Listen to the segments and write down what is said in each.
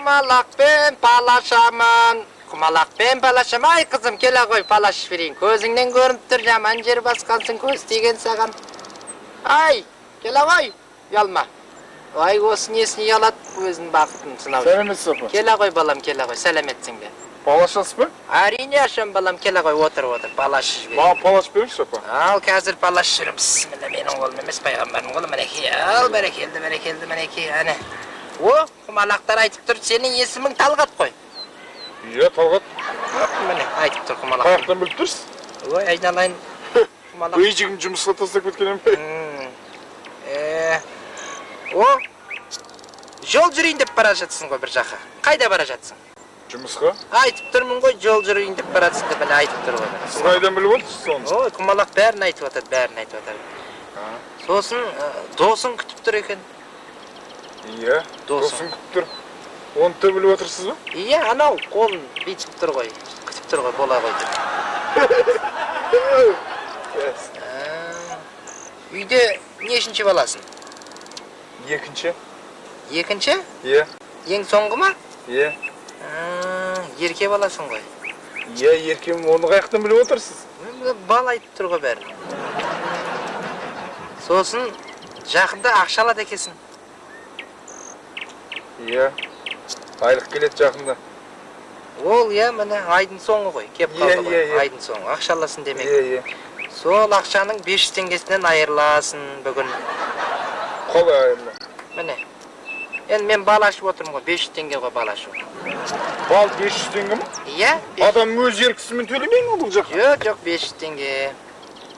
Құмалақпен пал ашамын. Құмалақпен пал ашамын. Ай, қызым, келе ғой, пал ашып берейін. Көзіңнен көрініп тұр, жаман жер басқансың, көз тиген саған. Ай, келе ғой, ұялма. Ай, осы несіне ұялады, өзінің бақытын сынау. Сәлеметсіз, апа. Келе ғой, балам, келе ғой, сәлеметсің бе? Пал ашасыз ба? Әрине ашам, балам, келе ғой, отыр, отыр, пал ашып жіберейін. Маған пал ашып беріңізші, апа. Ал, қазір пал ашып жіберемін. Бісміллә, менің қолым емес, пайғамбардың қолы, мінекей. Ал, бәрекелді, бәрекелді, мінекей, әне. О, құмалақтар айтып тұр, сенің есімің Талғат қой. Иә, Талғат. Міне, айтып тұр құмалақ. Қай жақтан біліп тұрсыз? Ой, айналайын. Құмалақ. Бейджігін жұмысқа тастап кеткен еме? О, жол жүрейін деп бара жатсың ғой бір жаққа. Қайда бара жатсың? Жұмысқа. Айтып тұрмын ғой, жол жүрейін деп бара жатсың деп, міне айтып тұр ғой. Сіз қайдан біліп отырсыз соны? Ой, құмалақ бәрін айтып жатады, бәрін айтып жатады. Сосын досың күтіп тұр екен. Иә, Досың. досың күтіп тұр. Оны да біліп отырсыз ба? Иә, анау қолын бүйтіп тұр ғой, күтіп тұр ғой, бола ғой деп. Үйде нешінші баласың? Екінші. Екінші? Иә. Ең соңғы ма? Иә. Ерке баласың ғой. Иә, еркем, оны қай жақтан біліп отырсыз? Бала айтып тұр ғой бәрін. Сосын жақында ақша алады екенсің. Иә, айлық келеді жақында. Ол, иә, міне, айдың соңы ғой, кеп қалды ғой, Иә, иә. айдың соңы, ақша аласың демек. Иә, иә. Сол ақшаның 500 теңгесінен айырыласың бүгін. Қалай айырылам? Міне, енді мен бал ашып отырмын ғой, 500 теңге ғой бал ашу. Бал 500 теңге ма? Иә. Адам өз еркісімен төлемей ме бұл жаққа? Жоқ, жоқ, 500 теңге.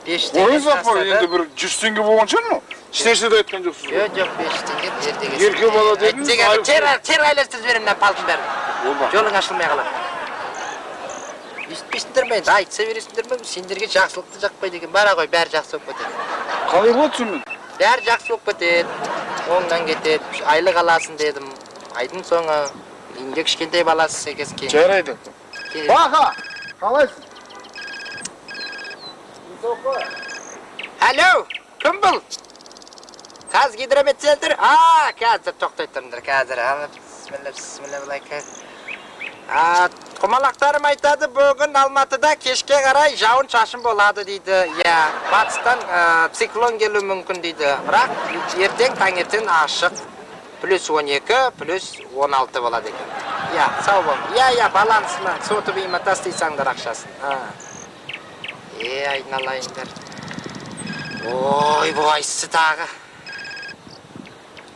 500 теңге Қойыңыз, апа, тастады. енді бір 100 теңге болған шығар ма? Ешнәрсе де айтқан жоқсыз ғой. Жоқ, жоқ, 500 теңге бер деген. Ерке бала дедіңіз, Айтсең, айлық тер айластырып жіберемін мына палдың бәрін. Болды. Жолың ашылмай қалады. Естімейсіңдер ме енді? Айтса бересіңдер ме? Сендерге жақсылықты жақпайды екен. Бара ғой, бәрі жақсы болып кетеді. Қалай болады сонымен? Бәрі жақсы болып кетеді. Оңнан кетеді. Айлық аласың дедім. Айдың соңы. Үйінде кішкентай баласы екенсің кейін. Жарайды. Келеді. Баха, қалайсың? Алло, кім бұл? Қазгидрометцентр? А, қазір тоқтай тұрыңдар, қазір. Ана, бісміллә, бісміллә, былай қазір. А, құмалақтарым айтады, бүгін Алматыда кешке қарай жауын шашын болады дейді. Иә, батыстан циклон келуі мүмкін дейді. Бірақ ертең таңертең ашық. Плюс 12, плюс 16 болады екен. Иә, сау бол. Иә, иә, балансыма, сотовыйыма тастайсаңдар ақшасын. А. Е, айналайындар. Ой, бұл қайсысы тағы?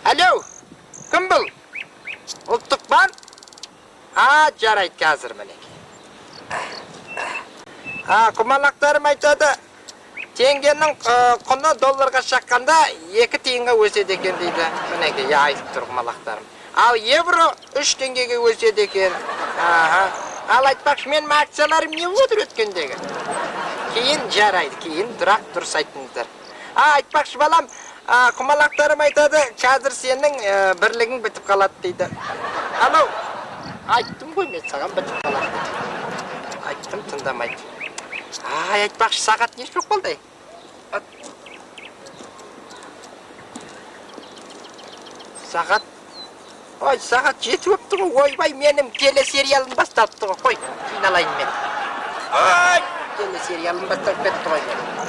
Алло, кім бұл? Ұлттық банк? А, жарайды, қазір мінекей. А, құмалақтарым айтады, теңгенің құны долларға шаққанда 2 тиынға өседі екен дейді. Мінекей, иә, айтып тұр құмалақтарым. Ал евро 3 теңгеге өседі екен. Аха. Ал айтпақшы, менің акцияларым не болып отыр өткендегі? Кейін жарайды, кейін бірақ дұрыс айттыңыздар. А, айтпақшы балам, құмалақтарым айтады, қазір сенің бірлігің бітіп қалады дейді. Алло, айттым ғой мен саған бітіп қалады деп. Айттым, тыңдамайды. Ай, айтпақшы, сағат неше болып қалды? Ат. Сағат, ой, сағат 7 болыпты ғой. Ойбай, менің телесериалым басталыпты ғой. Қой, қиналайын мен. Ай, телесериалым басталып кетті ғой менің.